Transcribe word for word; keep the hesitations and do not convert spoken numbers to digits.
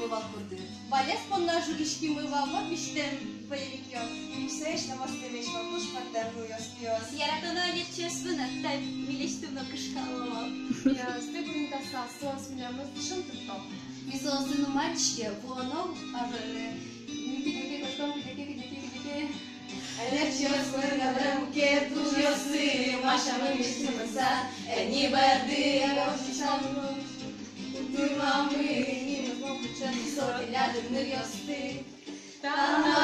вал курды. Валес понна жугиськимы вал, вот визьтэм боевикъёс. Нимсэсь но вӧстэм вал туж пӧртэм нылъёс-пиос. Яратоно ӧнерчиос вынак та милесьтым но кышкало вал. Пиосты куринтаса, соос милемыз шымтытто. Ми соосын ум адӟиське, вуоно ӧвӧл. Ми кыдёке кошком, кыдёке, кыдёке, кыдёке. Ӧнерчиос выргадэ мукет ужъёсы, Машамы миськымыса, ӧни бӧрды, ӧжытам. Куддыръямы нимыз но кучен, со тӥляд ныръёсты. Тана